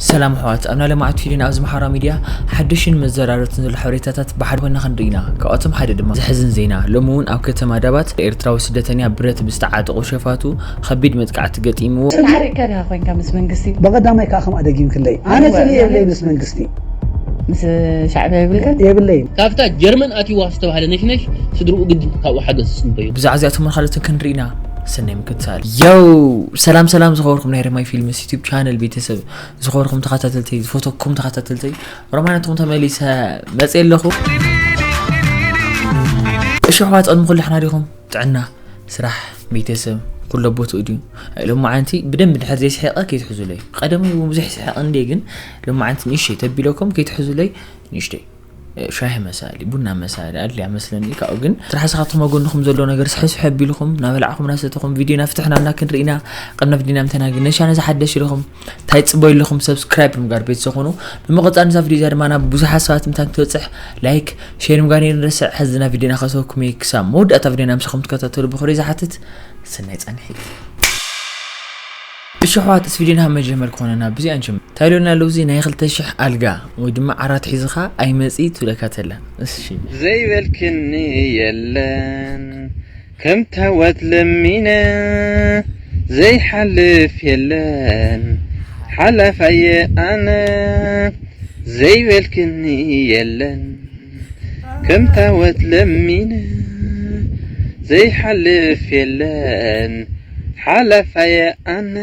ሰላም ኣሕዋት፣ ኣብ ናይ ሎማዓንቲ ቪድዮና ኣብዚ ማሕበራዊ ሚድያ ሓድሽን መዘራረብትን ዘሎ ሓበሬታታት ብሓደ ኮይና ክንርኢ ኢና። ካብኣቶም ሓደ ድማ ዘሕዝን ዜና፣ ሎሚ እውን ኣብ ከተማ ዳባት ኤርትራዊ ስደተኛ ብረት ብዝተዓጠቑ ሸፋቱ ከቢድ መጥቃዕቲ ገጢምዎ። ጽንዓት ከዳ ኮይንካ ምስ መንግስቲ። ብቐዳማይ ከኣ ከምኣ ደጊምክለይ። ኣነ ጽልኢ የብለይ ምስ መንግስቲ። ምስ ሻዕብያ ይብልካ? የብለይን። ካብታ ጀርመን ኣትይዋ ዝተባህለ ነሽነሽ ስድርኡ ግድን ካብኡ ሓገዝ ዝጽበዩ። ብዛዕባ እዚኣቶምን ካልኦትን ክንርኢ ኢና። ሰናይ ምክትታል። ዮው! ሰላም ሰላም ዝኸበርኩም ናይ ሪማይ ፊልምስ ዩቲዩብ ቻነል ቤተሰብ፣ ዝኸበርኩም ተኸታተልተይ፣ ዝፈተኩም ተኸታተልተይ፣ ሮማናትኩም ተመሊሰ መጽእ ኣለኹ። እሺ ኣሕዋት፣ ቅድሚ ኩሉ ሕና ዲኹም? ጥዕና፣ ስራሕ፣ ቤተሰብ፣ ኩሎ ቦትኡ ድዩ? ሎማዓንቲ ብደንብ ድሕር ዘይስሒቐ ከይትሕዙለይ። ቀደም እውን ብዙሕ ይስሕቕ እንዴ፣ ግን ሎማዓንቲ ንእሽተይ ተቢለኩም ከይትሕዙለይ ንእሽተይ። እ፣ ሻሂ መሳሊ፣ ቡና መሳሊ ኣድልያ መስለኒ። ካብኡ ግን ስራሕ ስኻትኩም ኣብ ጎንኹም ዘሎ ነገር ስሕስሕ ኣቢልኩም፣ ናበላዕኹም ናሰተኹም ቪድዮና ፍትሕና እናክንርኢና፣ ቀምና ቪድዮና ምተናግን ነሻ ነዚ ሓደሽ ኢልኹም እንታይ ትጽበዩ ኣለኹም? ሰብስክራይብ ብምግባር ቤተሰብ ኩኑ። ብምቕጻል ነዛ ቪድዮ እዚኣ ድማ ናብ ብዙሓት ሰባት ምታን ክትበጽሕ ላይክ፣ ሼር ምግባር የንረስዕ። ሕዝና ቪድዮና ከሰብኩም እየ። ክሳብ መወዳእታ ቪድዮና ምሳኹም ትከታተሉ ብኽብሪ ዝሓትት ሰናይ ጻንሒት። እሺ ኣሕዋት፣ እስ ቪድዮና ካብ መጀመር ክኾነና ብዙይ ኣንችም። እንታይ ኢሎና ኣለዉ? እዚ ናይ ክልተ ሽሕ ኣልጋ ወይ ድማ ዓራት ሒዝኻ ኣይመጺ ትብለካ ተላ። እሺ። ዘይበልክኒ የለን፣ ከም ታወት ለሚነ ዘይሓልፍ የለን፣ ሓላፋየ ኣነ ዘይበልክኒ የለን፣ ከም ታወት ለሚነ ዘይሓልፍ የለን፣ ሓላፋየ ኣነ።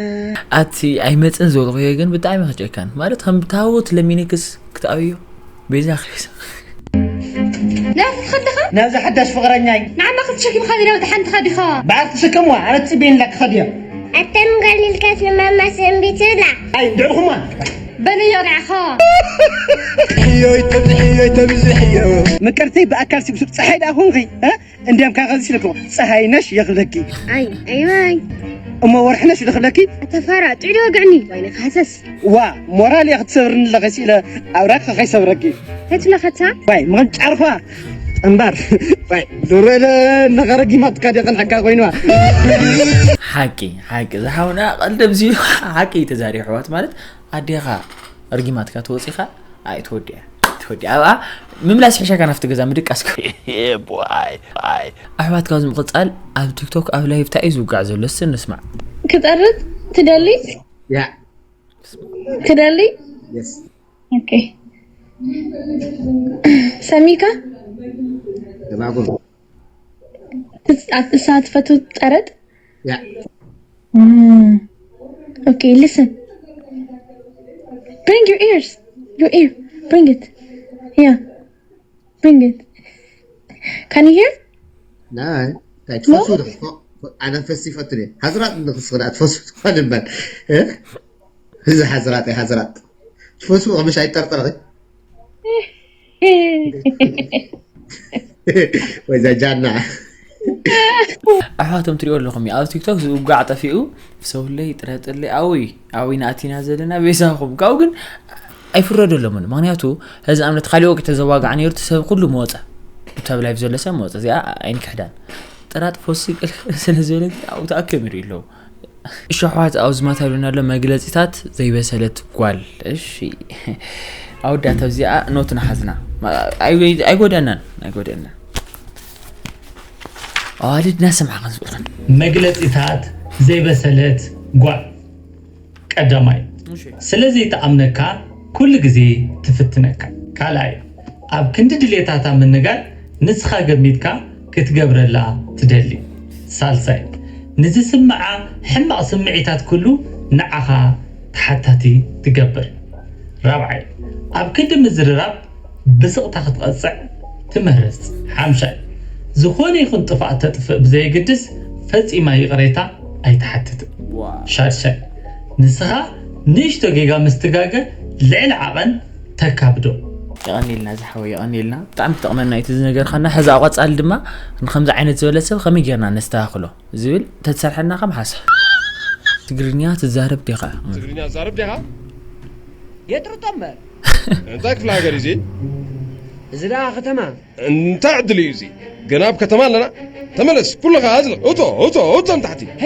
ኣቲ ኣይመጽን ዝበልኩዮ ግን ብጣዕሚ ክጨካን። ማለት ከም ታወት ለሚነክስ ክትኣብዮ ቤዛ ክሪስ። ናብቲ ትኸድኻ? ናብዛ ሓዳሽ ፍቕረኛይ። ንዓማ ክትሸኪምካ ዲና ወዲ ሓንትኻ ዲኻ? በዓል ትሸከምዋ፣ ኣነ ትጽበየኒ ኢላ ክኸድ እያ። ኣተን ጓል ኢልካስ ንማማ ሰንቢትላ። ኣይ፣ እንድዕኹማ። በልዮ ንዓኻ። ሕዮይ ተብዚ ሕዮይ ተብዚ ሕዮ። ምቅርተይ ብኣካል ስብስብ ፀሓይ ደኣ ኹንኺ፣ እ? እንዲያም ካኸዚ ሲለኩም ፀሓይ ነሽ የኽብለኪ። ኣይ፣ ኣይ፣ ዋይ። እሞ ወርሒ ነሽ ልኽለኪ። ኣተፋራ፣ ጥዕዲ ወግዕኒ። ዋይነ ካሰስ። ዋ፣ ሞራል እየ ክትሰብርኒ ኣለኺ ሲለ ኣብራክ ከይሰብረኪ። ከትለኸታ? ዋይ፣ ምቕንጫርኳ። ጠንባር። ዋይ፣ ዶሮ ኢለ ነኸረጊማትካ ድየ ቀንሐካ ኮይንዋ። ሓቂ፣ ሓቂ። ዝሓውና ቀልዲ ኣብዚ ሓቂ እዩ ተዛሪቡ ኣሕዋት ማለት ኣዴኻ ርጊማትካ ተወጺኻ ኣይ ተወዲኣ። ተወዲኣ። ኣብኣ ምምላስ ሕሻካ ናብቲ ገዛ ምድቃስ ከ-፣ Yeah, boy. ኣይ። ኣሕዋት ካብዚ ምቕጻል ኣብ ቲክቶክ ኣብ ላይቭ እንታይ እዩ ዝውጋዕ ዘሎ? እስቲ ንስማዕ። ክጠርዝ ትደሊ? ያ። ትደሊ? የስ። ኦኬ። ሰሚካ? ተባጉም። ትስ-፣ ኣት-፣ እሳ ትፈቱ ጠረጥ? ያ። Mm. Okay, listen. Bring your ears. Your ear. Bring it. Yeah. Bring it. Can you hear? ናይ እንታይ ትፈስው ዶ? ኣነ ፈሲ ይፈቱ ድየ? ሓዝራጥ ንኽስኽዳ ትፈስው ትኾን እምበር። እ? እዚ ሓዝራጥ፣ ሓዝራጥ። ትፈስው ምሽ ኣይጠርጠርኺ? ወይዛ ጃና። ኣሕዋቶም ትሪኦ ኣለኹም እዩ። ኣብ ቲክቶክ ዝውጋዕ ጠፊኡ፣ ፍሰውለይ፣ ጥረጥለይ፣ ኣውይ፣ ኣውይ፣ ንኣቲና ዘለና ቤሳኹም። ካብኡ ግን ኣይፍረደሎምን። ምኽንያቱ፣ ሕዚ ኣብነት ካሊእ ወቅቲ ተዘዋጋዕ ነይሩ፣ እቲ ሰብ ኩሉ መወፀ። እታ ኣብ ላይቭ ዘሎ ሰብ መወፀ። እዚኣ ኣይንክሕዳን። ጥራጥ ፎሲ ቅል ስለ ዝበለት፣ ኣብኡ ተኣኪቦም ይርእዩ ኣለዉ። እሺ ኣሕዋት፣ ኣብዚ ማታ ኢሉና ኣሎ መግለጺታት ዘይበሰለት ጓል። እሺ። ኣወዳት ኣብዚኣ ኖት ንሓዝና። ኣይ-፣ ኣይጎደናን፣ ኣይጎደናን። ኣዋልድ እናሰምዓ ክንዝብለን። መግለጺታት ዘይበሰለት ጓል። ቀዳማይ፣ እሺ። ስለ ዘይትኣምነካ ኩሉ ግዜ ትፍትነካ። ካልኣይ፣ ኣብ ክንዲ ድሌታታ ምንጋር ንስኻ ገሚትካ ክትገብረላ ትደሊ። ሳልሳይ፣ ንዝስምዓ ሕማቕ ስምዒታት ኩሉ ንዓኻ ተሓታቲ ትገብር። ራብዓይ፣ ኣብ ክንዲ ምዝርራብ ብስቕታ ክትቐጽዕ ትመርጽ። ሓምሻይ፣ ዝኾነ ይኹን ጥፍኣት ተጥፍእ ብዘየግድስ ፈጺማ ይቕሬታ ኣይትሓትትን። ዋው። ሻድሻይ፣ ንስኻ ንእሽቶ ጌጋ ምስ ትጋገ ልዕሊ ዓቐን ተካብዶ። የቐንየልና ዝሓወይ፣ የቐንየልና። ብጣዕሚ ትጠቕመና እዩ እቲ ዝነገርካና። ሕዚ ኣብ ቀጻሊ ድማ ንከምዚ ዓይነት ዝበለ ሰብ ከመይ ጌርና ነስተኻኽሎ ዝብል ተትሰርሐልና ከም ሓሳብ። ትግርኛ ትዛረብ ዲኻ? ትግርኛ ትዛረብ ዲኻ? የጥርጦ እምበር። እንታይ ክፍለ ሃገር እዩ እዚ? እዚ ደኣ ከተማ። እንታይ ዕድል እዩ እዚ? ገና ኣብ ከተማ ኣለና። ተመለስ፣ ኩልኻ ኣዝልቕ። እቶ፣ እቶ፣ እቶ ንታሕቲ። ሄ፣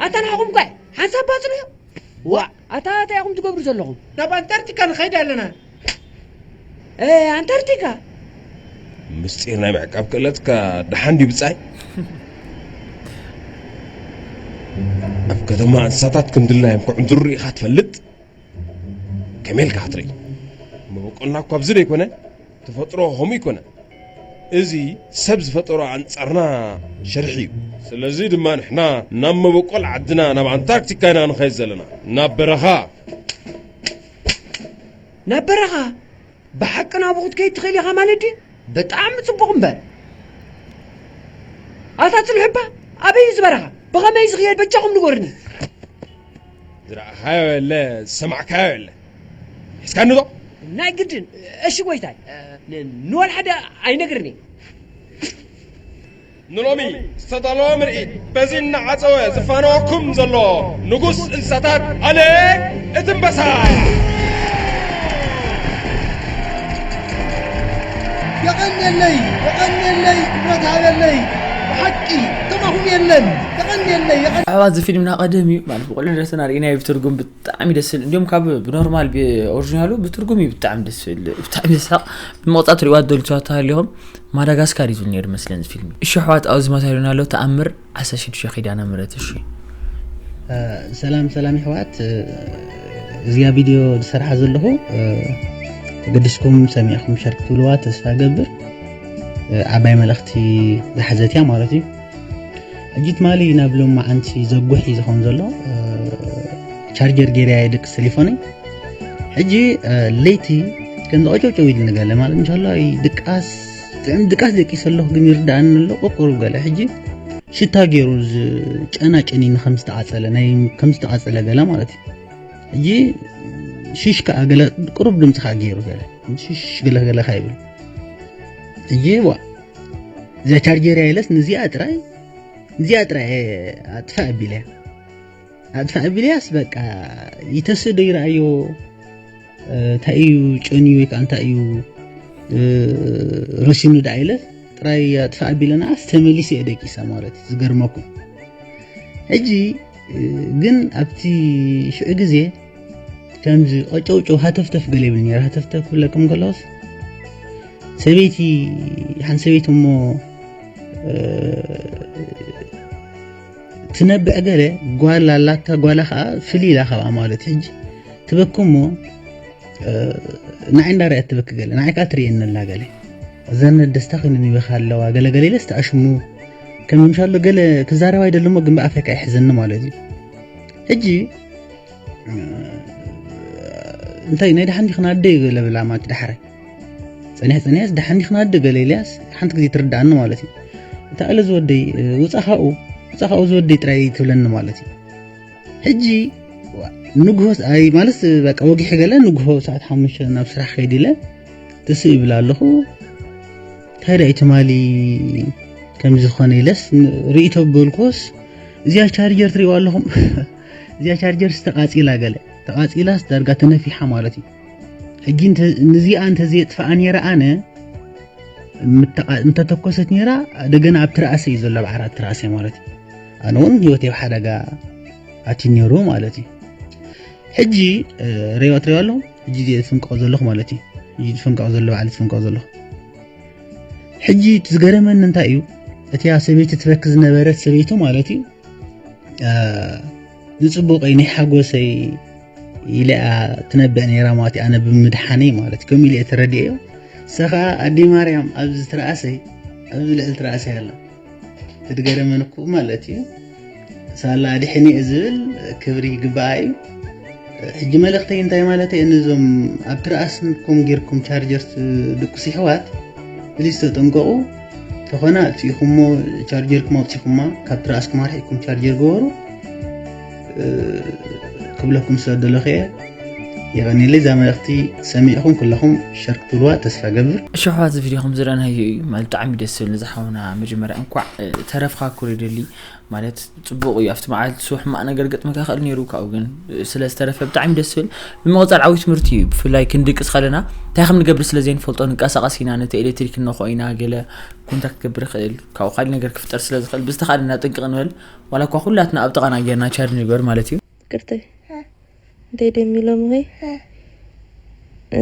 ኣታ ንዓኹም እኮ ሓንሳብ ባጽንሑ። ዋእ፣ ኣታ እንታይ ኢኹም ትገብሩ ዘለኹም? ናብ ኣንታርክቲካ ንኸይድ ኣለና። እ ኣንታርክቲካ? ምስጢር ናይ ምዕቃብ ክእለትካ ደሓን ድዩ ብጻይ? ኣብ ከተማ እንስሳታት ከም ድላዮም ክዕንድሩ ርኢኻ ትፈልጥ? ከመይ ኢልካ ክትርኢ? መበቆልና እኳ ኣብዚ ዘይኮነ፣ ተፈጥሮ ከምኡ ኣይኮነ። እዚ ሰብ ዝፈጠሮ ኣንጻርና ሸርሒ እዩ። ስለዚ ድማ ንሕና ናብ መበቆል ዓድና ናብ ኣንታርክቲካ ኢና ንኸይድ ዘለና። ናብ በረኻ። ናብ በረኻ? ብሓቂ ናብኡ ክትከይድ ትኽእል ኢኻ ማለት ድዩ? ብጣዕሚ ጽቡቕ እምበር። ኣታ ጽንሑ እባ፣ ኣበይ እዩ ዝበረኻ? ብኸመይ እዩ ዝኽየድ? በጃኹም ንገሩኒ። ዝረኣኻዮ የለ፣ ዝሰማዕካዮ የለ። ሒዝካኒ ዶ? ናይ ግድን። እሺ ጎይታይ፣ ን- ንወላ ሓደ ኣይነግርን እየ። ንሎሚ ዝተዳለወ ምርኢት በዚ እናዓጸወ ዝፋነወኩም ዘሎ ንጉስ እንስሳታት ኣለ እቲ ኣንበሳ። የቐንየለይ፣ የቐንየለይ፣ ክብረት ሃበለይ። ብሓቂ ከማኹም የለን። የቐንየለይ፣ የቐን- ኣሕዋት፣ እዚ ፊልምና ቀደም እዩ ማለት ብቑልዕነትና ርኢናዮ። ብትርጉም ብጣዕሚ ደስ ዝብል። እንዲሁም ካብ ብኖርማል ብ- ኦሪጂናሉ ብትርጉም እዩ ብጣዕሚ ደስ ዝብል። ብጣዕሚ ዘስሕቕ። ብምቕጻል ትሪእዋ ትደልዩ ሰባት ተሃሊኹም፣ ማዳጋስካር እዩ ዝብል ነይሩ መስለን እዚ ፊልም። እሺ ኣሕዋት፣ ኣብዚ ማታ ኢሉና ኣሎ ተኣምር ዓሰርተ ሽዱሽተ ኪዳነ ምሕረት። እሺ። ሰላም ሰላም የሕዋት፣ እዚኣ ቪድዮ ዝሰርሓ ዘለኹ ተገዲስኩም ሰሚዕኹም ሸር ክትብልዋ ተስፋ ገብር። ዓባይ መልእኽቲ ዝሓዘት እያ ማለት እዩ። ሕጂ ትማሊ ናብ ሎማዓንቲ ዘጉሒ ዝኸውን ዘሎ ቻርጀር ጌርያ የደቅስ ቴሌፎነይ። ሕጂ ለይቲ ከም ዝቐጨውጨው ኢሉ ንገለ ማለት እንሻላ ድቃስ ጥዕም ድቃስ ደቂሰ ኣለኹ ግን ይርዳእኒ ኣሎ ቁርቁር ገለ ሕጂ ሽታ ገይሩ ጨና ጨኒኒ ከም ዝተቃጸለ ናይ ከም ዝተቃጸለ ገለ ማለት እዩ። ሕጂ ሽሽ ከዓ ገለ ቁሩብ ድምፂ ከዓ ገይሩ ገለ ሽሽ ገለ ገለ ከዓ ይብል። ሕጂ ዋ እዚኣ ቻርጀር ኢለስ ንዚኣ ጥራይ ንዚኣ ጥራይ ኣጥፋ ኣቢለ ኣጥፋ ኣቢለያስ በቃ ይተስእ ዶ ይረኣዮ እንታይ እዩ ጨንዩ ወይ ከዓ እንታይ እዩ ረሲኑ ደኣ ኢለ ጥራይ ኣጥፋ ኣቢለናስ ተመሊሰ እየ ደቂሰ ማለት እዩ ዝገርመኩም። ሕጂ ግን ኣብቲ ሽዑ ግዜ ከምዚ ቀጨውጨው ሃተፍተፍ ገለ ይብል ነይረ። ሃተፍተፍ ክብለኩም ከለኹስ ሰበይቲ ሓንቲ ሰበይቲ እሞ ትነብዕ ገለ ጓል ኣላታ ጓላ ከዓ ፍልይ ኢላ ካብኣ ማለት ሕጂ ትበኪ እሞ ንዓይ እንዳርኣየት ትበኪ ገለ ንዓይ ከዓ ትርእየኒ ኣላ ገለ እዘን ደስታ ኮይነን ይበካ ኣለዋ ገለ ገለ ኢለስ ተኣሽሙ ከም ምሻሎ ገለ ክዛረብ ኣይደሊ እሞ ግን ብኣፈይ ከዓ ይሕዘኒ ማለት እዩ ሕጂ እንታይ ናይ ደሓን ዲኽና ኣደ እዩ ገለ ብላ ማለት ዳሕራይ ፀኒሕ ፀኒሕስ ደሓን ዲኽና ኣደ ገለ ኢልያስ ሓንቲ ግዜ ትርዳኣኒ ማለት እዩ እታ እለ ዝወደይ ውፃ ካብኡ ውፃ ካብኡ ዝወደይ ጥራይ ትብለኒ ማለት እዩ ሕጂ ንግሆ ኣይ ማለት በቃ ወጊሕ ገለ ንግሆ ሰዓት ሓሙሽተ ናብ ስራሕ ከይድ ኢለ ትስእ ይብል ኣለኹ እንታይ ዳይ ትማሊ ከም ዝኾነ ኢለስ ርእይቶ በልኩስ እዚኣ ቻርጀር ትሪእዋ ኣለኹም እዚኣ ቻርጀር ዝተቃፂላ ገለ ተቃፂላስ ዳርጋ ተነፊሓ ማለት እዩ ሕጂ ንዚኣ እንተዘየጥፍኣ ነይረ ኣነ እንተተኮሰት ነይራ ደገና ኣብ ትርኣሰ እዩ ዘሎ ኣብ ዓራት ትርኣሰ ማለት እዩ ኣነ እውን ህይወት ኣብ ሓደጋ ኣትዩ ነይሩ ማለት እዩ ሕጂ ሬዋ ትሪኦ ኣለኹም ሕጂ ፍንቀቕ ዘለኹ ማለት እዩ ሕጂ ፍንቀቕ ዘሎ ባዕሊ ፍንቀቕ ዘለኹ ሕጂ እቲ ዝገረመኒ እንታይ እዩ እቲያ ሰበይቲ ትበኪ ዝነበረት ሰበይቱ ማለት እዩ ንፅቡቀይ ናይ ሓጎሰይ ኢለኣ ትነብዕ ነይራ ማለት ኣነ ብምድሓነይ ማለት ከምኡ ኢለ ተረዲኤዮ ሰኻ ኣዲ ማርያም ኣብዚ ትርኣሰይ ኣብዚ ልዕሊ ትርኣሰይ ኣላ ትድገረመን እኮ ማለት እዩ ሳላ ኣድሕኒ ዝብል ክብሪ ይግባኣ እዩ ሕጂ መልእኽተይ እንታይ ማለት እየ ነዞም ኣብ ትርኣስኩም ጌርኩም ቻርጀር ትድቅሱ ይሕዋት ፕሊስ ተጠንቀቑ ተኾነ ኣጥፊእኹሞ ቻርጀርኩም ኣውፂኹማ ካብ ትርኣስኩም ኣርሒቕኩም ቻርጀር ገበሩ ክብለኩም ስለ ደለኹ እየ የቐኒለይ እዛ መልእኽቲ ሰሚዕኹም ኩለኹም ሸር ክትብልዋ ተስፋ ገብር እሺ ኣሕዋት እዚ ቪድዮ ከም ዝረኣናዮ እዩ ማለት ብጣዕሚ ደስ ዝብል ንዝሓውና መጀመርያ እንኳዕ ተረፍካ ክብል ይደሊ ማለት ፅቡቕ እዩ ኣብቲ መዓልቲ ሱ ሕማቕ ነገር ገጥመካ ይኽእል ነይሩ ካብኡ ግን ስለ ዝተረፈ ብጣዕሚ ደስ ዝብል ብምቕፃል ዓብይ ትምህርቲ እዩ ብፍላይ ክንድቅስ ከለና እንታይ ከም ንገብር ስለ ዘይንፈልጦ ንቀሳቐስ ኢና ነቲ ኤሌክትሪክ እንኾ ኢና ገለ ኮንታክት ክገብር ይኽእል ካብኡ ካሊእ ነገር ክፍጠር ስለ ዝኽእል ብዝተኻእለና ጥንቅቕ ንበል ዋላ እኳ ኩላትና ኣብ ጥቓና ጌርና ቻርጅ ንግበር ማለት እዩ ቅርተይ እንታይ ደም ኢሎምኺ? እ፣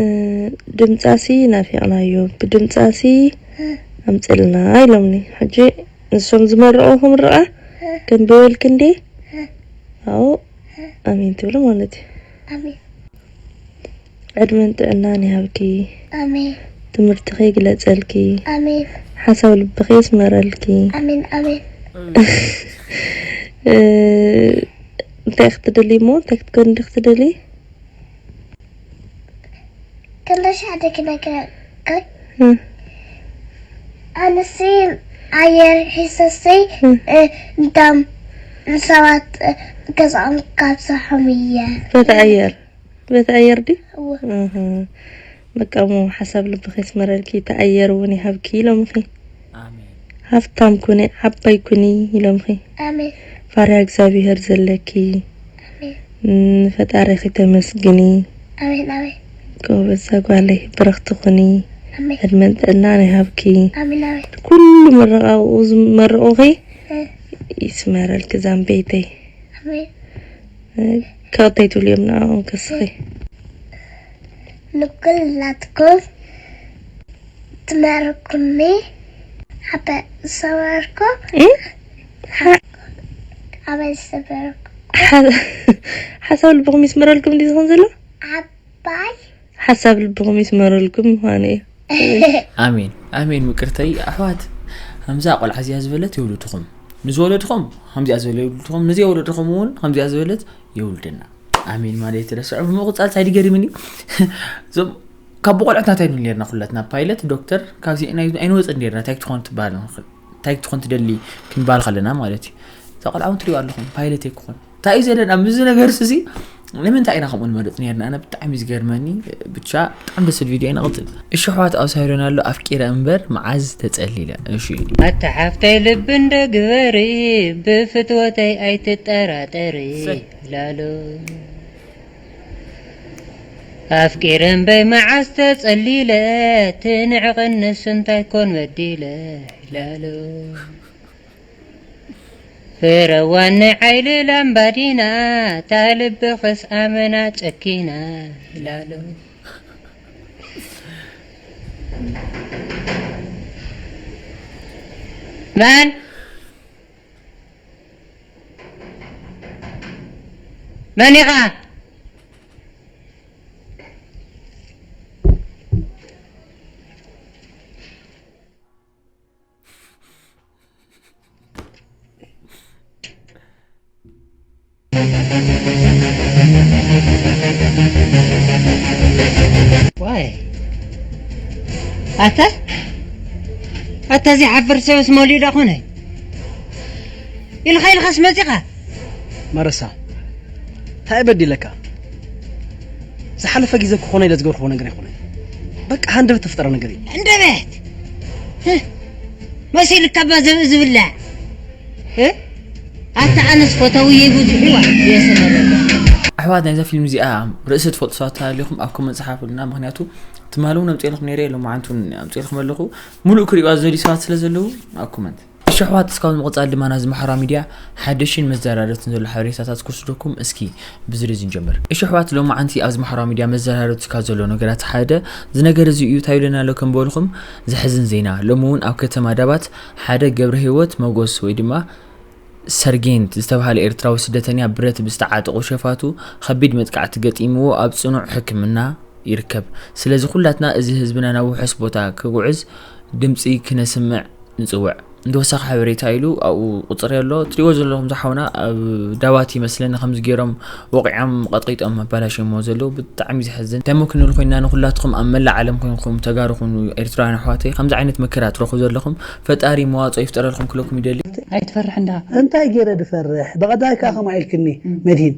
ድምጻሲ ናፊቕናዮ፣ ብድምጻሲ ኣምጽልና ኢሎምኒ። ሕጂ ንሶም ዝመረቑ ክምርቓ ከንብበልኪ እንዴ? ኣዎ፣ ኣሜን ትብሊ ማለት እዩ። ኣሜን። ዕድመን ጥዕናን ይሃብኪ። ኣሜን። ትምህርትኺ ይግለጸልኪ። ኣሜን። ሓሳብ ልብኺ የስመረልኪ። ኣሜን፣ ኣሜን። እ፣ እንታይ ክትደሊ እሞ? እንታይ ክትኮን ዲኺ ትደሊ? ክልተ ሓደ ክነግረካ። እ። ኣነሲ ኣየር ሒሰሲ፣ እ። እ፣ እንቶም ንሰባት፣ እ፣ ገዛኦም ካብስሖም እየ። በቲ ኣየር? በቲ ኣየር ድዩ? እወ። እህ። በቃ እሞ ሓሳብ ልብኺ የስመረልኪ፣ እቲ ኣየር እውን ይሃብኪ ኢሎምኺ። ኣሜን። ሃብታም ኩኒ፣ ዓባይ ኩኒ ኢሎምኺ። ኣሜን። ፈሪሃ እግዚኣብሄር ዘለኪ። ኣሜን። ንፈጣሪኺ ተመስግኒ። ኣሜን፣ ኣሜን። ጎበዛ ጓለይ፣ ብርኽቲ ኩኒ። ኣሜን። ዕድመን ጥዕናን ይሃብኪ። ኣሜን፣ ኣሜን። ኩሉ ምርቓኡ ዝመርቑኺ እ። ይስመረልኪ ዛምበይተይ። ኣሜን። እ፣ ከቕተይ ትብልዮም ንዕኦም ከስኺ። ንኩላትኩም ትመርኩኒ፣ ሓበ ዝሰበርኩ፣ እ? ሓ-፣ ሓበ ዝሰበርኩ። ሓ-፣ ሓሳብ ልብኹም ይስመረልኩም ድዩ ዝኾን ዘሎ? ዓባይ። ሓሳብ ልብኹም ይስመረልኩም ምዃኑ እዩ። ኣሜን፣ ኣሜን። ምቅርተይ ኣሕዋት፣ ከምዛ ቆልዓ እዚኣ ዝበለት የውልድኹም፣ ንዝወለድኹም ከምዚኣ ዝበለ የውልድኹም፣ ንዘይወለድኹም እውን ከምዚኣ ዝበለት የውልድና። ኣሜን ማለት ይትረስዑ። ብምቕጻል ሳይዲ ገሪምኒ። እዞም ካብ ብቆልዕትና እንታይ ንብል ነርና ኩላትና? ፓይለት፣ ዶክተር፣ ካብዚ ናይ-፣ ኣይንወጽን ነርና። እንታይ ክትኾን ትበሃል ንኽእል? እንታይ ክትኾን ትደሊ ክንበሃል ከለና ማለት እዩ። እዛ ቆልዓ እውን ትሪእዋ ኣለኹም፣ ፓይለት ኣይክኾን። እንታይ እዩ ዘለና ኣብዚ ነገር እዚ? ንምንታይ ኢና ከምኡ ንመርጽ ነርና? ኣነ ብጣዕሚ እዩ ዝገርመኒ። ብቻ ብጣዕሚ ደስ ዝብል ቪድዮ ኢና። ንቕጽል። እሺ ኣሕዋት፣ ኣብ ሳይረን ኣሎ ኣፍቂረ እምበር መዓዝ ተጸሊለ። እሺ። ኣታ ሓፍተይ ልቢ እንዶ ግበሪ፣ ብፍትወተይ ኣይትጠራጠሪ። ሰይ። ላሎ ኣፍቂረ እምበይ መዓስ ተጸሊለ፣ ትንዕቕንስ እንታይ ኮን በዲለ? ላሎ ፍረዋን ናይ ዓይሊ ላምባዲና፣ እታ ልብኽስ ኣመና ጨኪና። ላሎ መን መን ኢኻ? ዋይ ኣታ ኣታ እዚ ሓፍር ሰብስ መሊኡ ዶ ኮነ? ኢልኻ ኢልኻስ መጺኻ? መረሳ፣ እንታይ በዲለካ? ዝሓለፈ ግዜ ክኾነ ኢለ ዝገርኽዎ ነገር ኣይኮነን። በቃ ሃንደበት ተፈጠረ ነገር እዩ። ሃንደበት? ህህ፣ መሲልካ እባ ዝብ-፣ ዝብላዕ። እ? ኣታ ኣነስ ፈተውየይ ብዙሕ እዩ፣ የሰመረ። ኣሕዋት፣ ናይዛ ፊልም እዚኣ ርእሲ ትፈልጡ ሰባት ተሃሊኹም ኣብ ኮመንት ጸሓፉልና። ምኽንያቱ ትማሊ እውን ኣምጺኤልኩም ነይረ፣ ሎማዓንቲ እውን ኣምጺኤልኩም ኣለኹ። ሙሉእ ክሪእዋ ዝደልዩ ሰባት ስለ ዘለዉ ኣብ ኮመንት። እሺ ኣሕዋት፣ እስካብ ምቕጻል ድማ ናብዚ ማሕበራዊ ሚድያ ሓደሽን መዘራረብትን ዘሎ ሓበሬታታት ክወስደኩም እስኪ ብዝርዝር ንጀምር። እሺ ኣሕዋት፣ ሎማዓንቲ ኣብዚ ማሕበራዊ ሚድያ መዘራረብቲ ካብ ዘሎ ነገራት ሓደ እዚ ነገር እዚ እዩ። እንታይ ኢሉና ኣሎ ከም በልኹም ዘሕዝን ዜና። ሎሚ እውን ኣብ ከተማ ዳባት ሓደ ገብረ ህይወት መጎስ ወይ ድማ ሰርጌንት ዝተባህለ ኤርትራዊ ስደተኛ ብረት ብዝተዓጠቑ ሸፋቱ ከቢድ መጥቃዕቲ ገጢምዎ ኣብ ጽኑዕ ሕክምና ይርከብ። ስለዚ ኩላትና እዚ ህዝብና ናብ ውሑስ ቦታ ክጉዕዝ ድምጺ ክነስምዕ ንጽውዕ። ንተወሳኺ ሓበሬታ ኢሉ ኣብኡ ቁጽሪ ኣሎ። ትሪእዎ ዘለኹም ዝሓውና ኣብ ዳባት ይመስለኒ ከምዚ ገይሮም ወቒዖም ቀጥቂጦም ኣባላሽዮምዎ ዘለዉ። ብጣዕሚ ዘሕዝን። እንታይ እሞ ክንብል ኮይንና ንኹላትኹም ኣብ መላእ ዓለም ኮይንኩም ተጋሩ ኩኑ ኤርትራውያን ኣሕዋተይ ከምዚ ዓይነት መከራ ትረኽቡ ዘለኹም ፈጣሪ መዋጽኦ ይፍጠረልኩም ክለኩም ይደሊ። ኣይትፈርሕ እንዳ። እንታይ ገይረ ድፈርሕ? ብቐዳይ ከኣ ከምኣ ኢልክኒ፣ እም። መድሂን።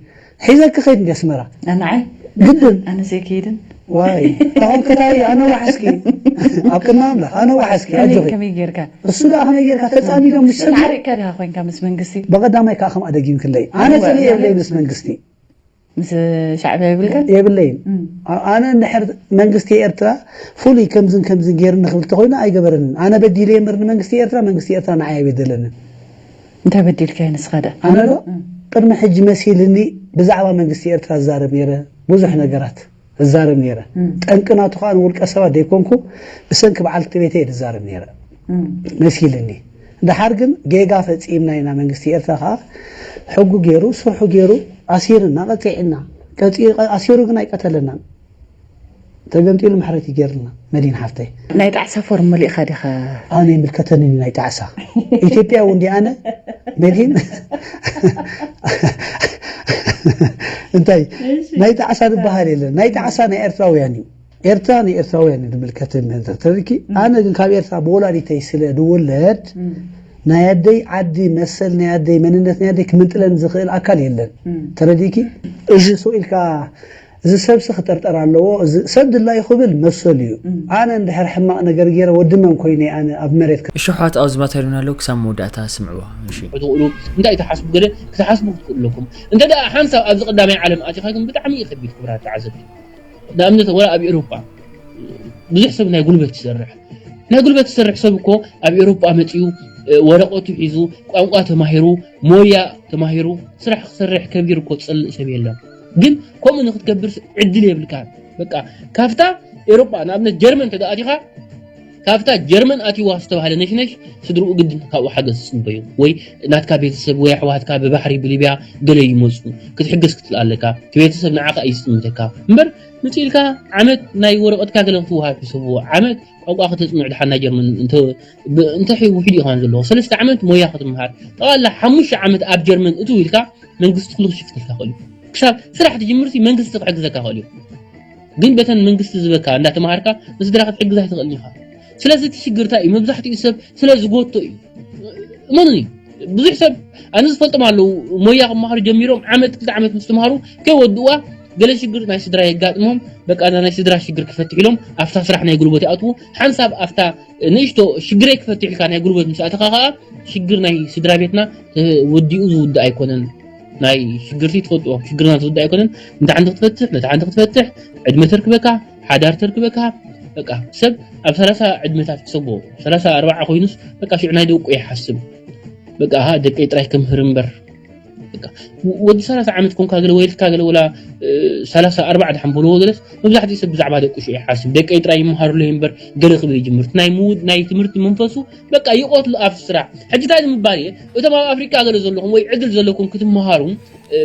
ሒዘኪ ከይድ እንዲ ኣስመራ። ኣንዓይ? ግድን። ኣነ ዘይከይድን። ዋይ፣ ታኾም ከታይ ኣነ ዋሕስኪ። ኣብ ቅድሚ ኣምላኽ፣ ኣነ ዋሕስኪ፣ ከመይ፣ ኣጆኺ። ከመይ ጌርካ? እሱ ደኣ ከመይ ጌርካ? ተጻሚዶም ምስ ሰብዩ? ተዓሪቕካ ዲኻ ኮይንካ ምስ መንግስቲ? ብቐዳማይ ከኣ ከምኣ ደጊምክለይ። ኣነ እወ፣ ጽልኢ የብለይ ማለት ምስ መንግስቲ። ምስ ሻዕብያ የብልካን? የብለይን። እም። ኣ-፣ ኣነ እንድሕር መንግስቲ ኤርትራ ፍሉይ ከምዝን ከምዝን ጌርኒ ክብል ተኾይኑ ኣይገበረንን። ኣነ በዲለ እምበር ንመንግስቲ ኤርትራ፣ መንግስቲ ኤርትራ ንዓይ ኣይበደለንን። እንታይ በዲልካዮ ንስኻ ደኣ? ኣነ ዶ? እም። ቅድሚ ሕጂ መሲልኒ ብዛዕባ መንግስቲ ኤርትራ ዝዛረብ ነይረ፣ ብዙሕ ነገራት ዝዛረብ ነይረ። ጠንቂ ናቱ ከዓ ንውልቀ ሰባት ዘይኮንኩ፣ ብሰንኪ በዓልቲ ቤተይ እየ ዝዛረብ ነይረ መሲልኒ። ድሓር ግን ጌጋ ፈጺምና ኢና። መንግስቲ ኤርትራ ከዓ ሕጉ ገይሩ፣ ስርሑ ገይሩ፣ ኣሲርና፣ ቀጺዕና። ቀጺ-፣ ኣሲሩ ግን ኣይቀተለናን። ተገምጢሉ ምሕረት ይገርልና። መዲን ሓፍተይ፣ ናይ ጣዕሳ ፎርም መሊእኻ ዲኻ? ኣነ ይምልከተኒ ናይ ጣዕሳ። ኢትዮጵያ እውን ዲ ኣነ መዲን እንታይ ናይ ጣዕሳ ዝበሃል የለን። ናይ ጣዕሳ ናይ ኤርትራውያን እዩ። ኤርትራ ናይ ኤርትራውያን እዩ ዝምልከተኒ። ተርኪ ኣነ ግን ካብ ኤርትራ ብወላዲተይ ስለ ዝውለድ ናይ ኣደይ ዓዲ መሰል ናይ ኣደይ መንነት ናይ ኣደይ ክምንጥለን ዝኽእል ኣካል የለን። ተረዲኪ? እዚ ስቕ ኢልካ እዚ ሰብሲ ክጥርጠር ኣለዎ። እዚ ሰብ ድላዩ ክብል መሰሉ እዩ። ኣነ እንድሕር ሕማቕ ነገር ገይረ ወዲ መን ኮይነ ኣነ ኣብ መሬት ከ- እሺ ኣሕዋት ኣብዚ ባታ ኢሉና ኣለዉ ክሳብ መወዳእታ ስምዕዋ። እሺ። ትኽእሉ እንታይ ትሓስቡ ገለ ክትሓስቡ ክትኽእሉ ኣለኩም። እንተ ደኣ ሓንሳብ ኣብዚ ቀዳማይ ዓለም ኣቲኻ ግን ብጣዕሚ እዩ ከቢድ ክብራት ተዓዘብቲ። ንኣብነት ወላ ኣብ ኤውሮጳ ብዙሕ ሰብ ናይ ጉልበት ይሰርሕ። ናይ ጉልበት ዝሰርሕ ሰብ እኮ ኣብ ኤውሮጳ መጺኡ ወረቐቱ ሒዙ ቋንቋ ተማሂሩ ሞያ ተማሂሩ ስራሕ ክሰርሕ ከቢሩ እኮ ዝጸልእ ሰብ የለን። ግን ከምኡ ንክትገብር ዕድል የብልካን። በቃ ካብታ ኤውሮጳ ንኣብነት ጀርመን ተደኣቲኻ ካብታ ጀርመን ኣቲዋ ዝተባህለ ነሽነሽ ስድርኡ ግድን ካብኡ ሓገዝ ዝጽበዩ ወይ ናትካ ቤተሰብ ወይ ኣሕዋትካ ብባሕሪ ብሊብያ ገለ ይመፁ ክትሕገዝ ክትል ኣለካ። እቲ ቤተሰብ ንዓኻ እዩ ዝጥምተካ እምበር ምፅ ኢልካ ዓመት ናይ ወረቐትካ ገለ ክትወሃብ ሕሰብዎ። ዓመት ቋንቋ ከተፅንዕ ድሓን ናይ ጀርመን እንተ ውሒድ ኢኻን ዘለዎ ሰለስተ ዓመት ሞያ ክትምሃር ጠቓላ ሓሙሽተ ዓመት ኣብ ጀርመን እትው ኢልካ መንግስቲ ኩሉ ክሽፍተልካ ክእል እዩ። ክሳብ ስራሕ ትጅምር መንግስቲ ክሕግዘካ ክእል እዩ። ግን በተን መንግስቲ ዝበካ እንዳተምሃርካ ንስድራ ክትሕግዝ ኣይትኽእልን ኢኻ። ስለዚ እቲ ሽግር እንታይ እዩ? መብዛሕትኡ ሰብ ስለ ዝጎቶ እዩ። እመኑኒ ብዙሕ ሰብ ኣነ ዝፈልጦም ኣለዉ ሞያ ክመሃሩ ጀሚሮም ዓመት ክልተ ዓመት ምስ ተምሃሩ ከይወድዋ ገለ ሽግር ናይ ስድራ የጋጥሞም። በቃ እዛ ናይ ስድራ ሽግር ክፈትሕ ኢሎም ኣብታ ስራሕ ናይ ጉልበት ይኣትዉ። ሓንሳብ ኣብታ ንእሽቶ ሽግረይ ክፈትሕ ኢልካ ናይ ጉልበት ምስ ኣተኻ ከዓ ሽግር ናይ ስድራ ቤትና ወዲኡ ዝውዳእ ኣይኮነን። ናይ ሽግርቲ ትፈልጥዎ ሽግርና ዝውዳእ ኣይኮነን። ነታ ሓንቲ ክትፈትሕ ነታ ሓንቲ ክትፈትሕ ዕድመ ተርክበካ ሓዳር ተርክበካ በቃ ሰብ ኣብ ሰላሳ ዕድመታት ክሰጎ ሰላሳ ኣርባዓ ኮይኑስ በቃ ሽዑ ናይ ደቁ ይሓስብ። በቃ ኣሃ ደቀይ ጥራይ ክምህር እምበር በቃ ወዲ ሰላሳ ዓመት ኮንካ ገለ ወይልካ ገለ ወላ ሰላሳ ኣርባዓ ድሓን በልዎ ገለስ መብዛሕትኡ ሰብ ብዛዕባ ደቁ ሽዑ ይሓስብ። ደቀይ ጥራይ ይመሃሩለይ እምበር ገለ ክብል ይጅምር። ናይ ምውድ ናይ ትምህርቲ መንፈሱ በቃ ይቆትሉ ኣብ ስራሕ። ሕጂ እንታይ ንምባል እየ እቶም ኣብ ኣፍሪቃ ገለ ዘለኹም ወይ ዕድል ዘለኩም ክትመሃሩ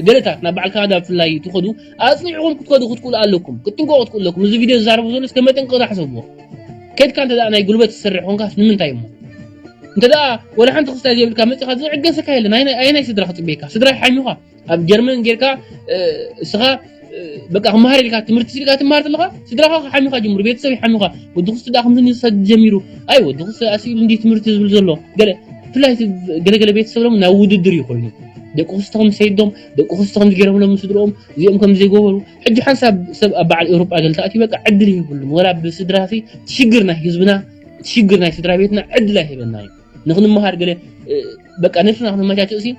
ገለታት ናብ በዓል ካናዳ ብፍላይ ትኸዱ ኣጽኒዕኹም ክትከዱ ክትክእሉ ኣለኩም ክትጥንቀቑ ክትክእሉ ኣለኩም። እዚ ቪድዮ ዝዛረቡ ዘሎ እስከ መጠንቀቕታ ሕሰብዎ። ከድካ እንተ ናይ ጉልበት ትሰርሕ ኮንካስ ንምንታይ እሞ እንተ ወላ ሓንቲ ክስታይ ዘይብልካ መፂኻ ዝዕገሰካ የለን። ኣየናይ ስድራ ክፅበየካ ስድራ ሓሚኻ ኣብ ጀርመን ጌርካ እስኻ በቃ ክመሃር ኢልካ ትምህርቲ ስኢልካ ትመሃር ተለኻ ስድራኻ ሓሚኻ ጀምሩ ቤተሰብ ሓሚኻ ወዲ ክስቲ ዳ ከምዚ ሰድ ጀሚሩ ኣይ ወዲ ክስቲ ኣስኢሉ እንዲ ትምህርቲ ዝብል ዘሎ ገለ ብፍላይ ገለገለ ቤተሰብ ሎም ናብ ውድድር እዩ ኮይኑ ደቂ ክስቲ ከም ሰይዶም ደቂ ክስቲ ከም ዝገረምሎም ስድሮም እዚኦም ከም ዘይገበሩ ሕጂ ሓንሳብ ሰብ ኣብ በዓል ኤውሮጳ ገለ ተኣትዩ በቃ ዕድል ይህብሉም ወላ ብስድራ ሽግር ናይ ህዝብና ሽግር ናይ ስድራ ቤትና ዕድል ኣይህበና እዩ ንክንመሃር ገለ በቃ ነብስና ክነመቻችእ ሲ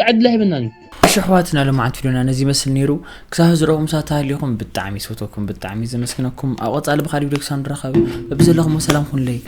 ዕድል ኣይበናን እዩ። እሺ ኣሕዋትና ሎማዓንቲ ቪድዮና ነዚ ይመስል ነይሩ። ክሳብ ዝረኹም ሳታ ሃሊኹም ብጣዕሚ ይፈትወኩም ብጣዕሚ ዘመስግነኩም። ኣብ ቀጻሊ ብኻሊእ ቪድዮ ክሳብ ንራኸብ በብዘለኹም ሰላም ኩኑለይ።